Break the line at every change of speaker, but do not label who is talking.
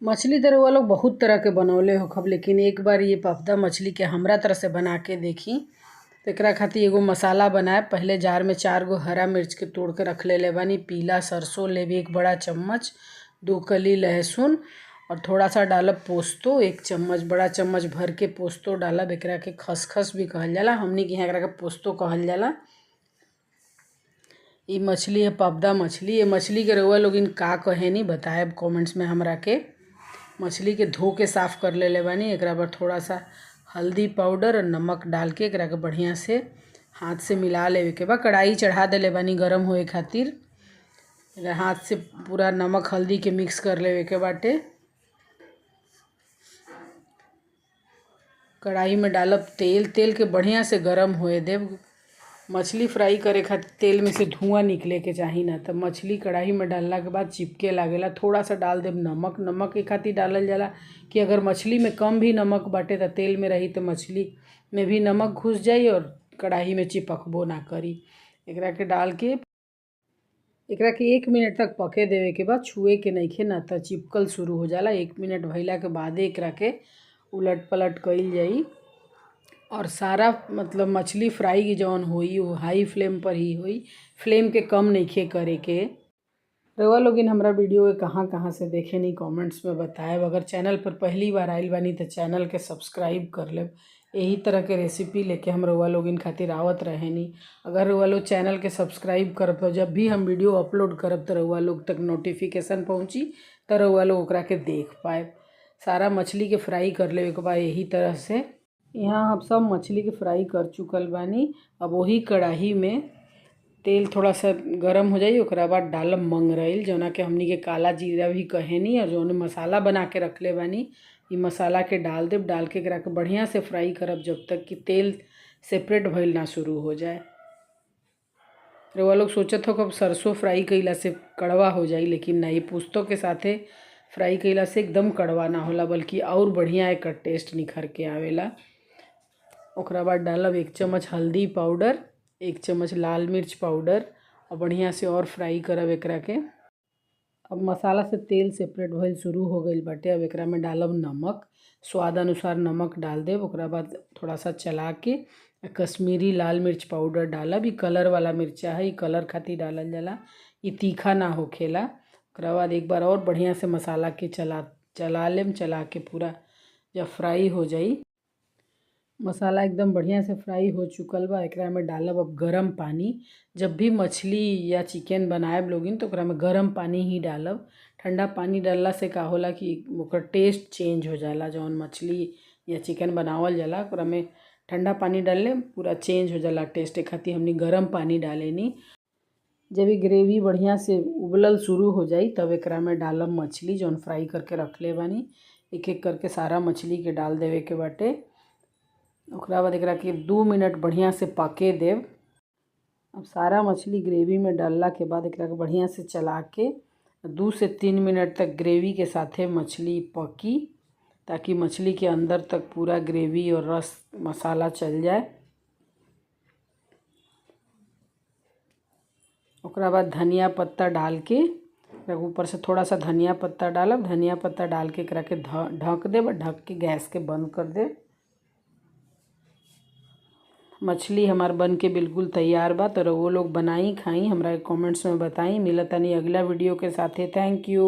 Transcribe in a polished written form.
मछली तो रउआ लोग बहुत तरह के बनौले होखब, लेकिन एक बार ये पपदा मछली के हमरा तरह से बना के देखी। तो एकरा खातिर एगो मसाला बनाए। पहले जार में 4 गो हरा मिर्च के तोड़ के रख लेले बानी, पीला सरसों लेबी 1 बड़ा चम्मच, 2 कली लहसुन और थोड़ा सा डालब पोस्तो, 1 चम्मच, बड़ा चम्मच भर के पोस्तो डालब। एकरा के खसखस भी कहल जाला, हमनी के यहाँ एकरा के पोस्तो कहल जाला। ये मछली है पपदा मछली। ये मछली के रउआ लोगिन का कहेनी बताएब कमेंट्स में हमरा के। मछली के धो के साफ़ कर लेले बानी। एकरा पर थोड़ा सा हल्दी पाउडर और नमक डाल के एकरा के बढ़िया से हाथ से मिला लेवे के बा। कढ़ाई चढ़ा देले बानी गरम होए खातिर। एकरा हाथ से पूरा नमक हल्दी के मिक्स कर लेवे के बाटे। कढ़ाई में डालब तेल, तेल के बढ़िया से गरम होए देब। मछली फ्राई करे खातिर तेल में से धुआं निकले के चाही ना, तब मछली कढ़ाई में डालला के बाद चिपके लागेला। थोड़ा सा डाल देब नमक। नमक के खातिर डालल जाला कि अगर मछली में कम भी नमक बाटे त तेल में रही तो मछली में भी नमक घुस जाई और कढ़ाई में चिपकबो ना करी। एकरा के डाल के एकरा के 1 मिनट तक पके देवे के बाद, छुए के नइखे ना त चिपकल शुरू हो जाला। 1 मिनट भइला के बादे एकरा के उलट पलट कइल जाई और सारा मतलब मछली फ्राई जौन होई वो हाई फ्लेम पर ही होई, फ्लेम के कम नइखे करे के। रउआ लोगिन हमरा वीडियो के कहाँ कहाँ से देखेनी कमेंट्स में बताएब। अगर चैनल पर पहली बार आइल बानी त चैनल के सब्सक्राइब कर लेब। यही तरह के रेसिपी लेके हम रउआ लोगिन खातिर आवत रहेनी। अगर रउआ लोग चैनल के सब्सक्राइब करब तो जब भी हम वीडियो अपलोड करब तो रउआ लोग तक नोटिफिकेशन पहुँची, त रउआ लोग ओकरा के देख पाएब। सारा मछली के फ्राई कर लेवे के बाद यही तरह से यहाँ हम सब मछली के फ्राई कर चुकल बानी। अब वही कढ़ाई में तेल थोड़ा सा गरम हो जाई, ओकरा बाद डालब मंगरैल, जौना के हमनी के काला जीरा भी कहेनी, और जौन मसाला बना के रखले बानी ई मसाला के डाल देब। डाल के एकरा के बढ़िया से फ्राई करब जब तक कि तेल सेपरेट भइल ना शुरू हो जाए। रउआ लोग सोचत हो कब सरसों फ्राई कइला से कड़वा हो जाई, लेकिन ना, ये पोस्तो के साथे फ्राई कइला से एकदम कड़वा ना होला, बल्कि और बढ़िया एकर टेस्ट निखर के आवेला। ओकरा बाद डालब 1 चम्मच हल्दी पाउडर, 1 चम्मच लाल मिर्च पाउडर और बढ़िया से और फ्राई करब एकरा के। अब मसाला से तेल सेपरेट भइल शुरू हो गइल बाटे। अब एकरा में डालब नमक, स्वाद अनुसार नमक डाल देब। ओकरा बाद थोड़ा सा चला के कश्मीरी लाल मिर्च पाउडर डालब। ई कलर वाला मिर्चा है, ई कलर खातिर डालल जाला, ई तीखा ना होखेला। ओकरा बाद एक बार और बढ़िया से मसाला के चला लेम। चला के पूरा जब फ्राई हो जाई, मसाला एकदम बढ़िया से फ्राई हो चुकल बा। एकरा में डालब अब गरम पानी। जब भी मछली या चिकन बनाएब लोगिन तो ओकरा में गरम पानी ही डालब। ठंडा पानी डालला से का होला कि ओकर टेस्ट चेंज हो जाला। जौन मछली या चिकन बनावल जाला ओकरा में ठंडा पानी डालले पूरा चेंज हो जाला टेस्ट। ए खातिर हमनी गरम पानी डालेनी। जब ये ग्रेवी बढ़िया से उबलल शुरू हो जाई तब एकरा में डालब मछली जौन फ्राई करके रखले बानी। एक एक करके सारा मछली के डाल देवे के बाटे। ओकरा बाद एकरा के 2 मिनट बढ़िया से पके देब। अब सारा मछली ग्रेवी में डालला के बाद एकरा के बढ़िया से चला के 2 से 3 मिनट तक ग्रेवी के साथे मछली पकी, ताकि मछली के अंदर तक पूरा ग्रेवी और रस मसाला चल जाए। ओकरा बाद धनिया पत्ता डाल के ऊपर से थोड़ा सा धनिया पत्ता डालब। धनिया पत्ता डाल के एकरा के ढक देब और ढक के गैस के बंद कर देब। मछली हमार बन के बिल्कुल तैयार बा। तो रउआ लोग बनाई खाई, हमरा कमेंट्स में बताई। मिलतानी अगला वीडियो के साथे। Thank you.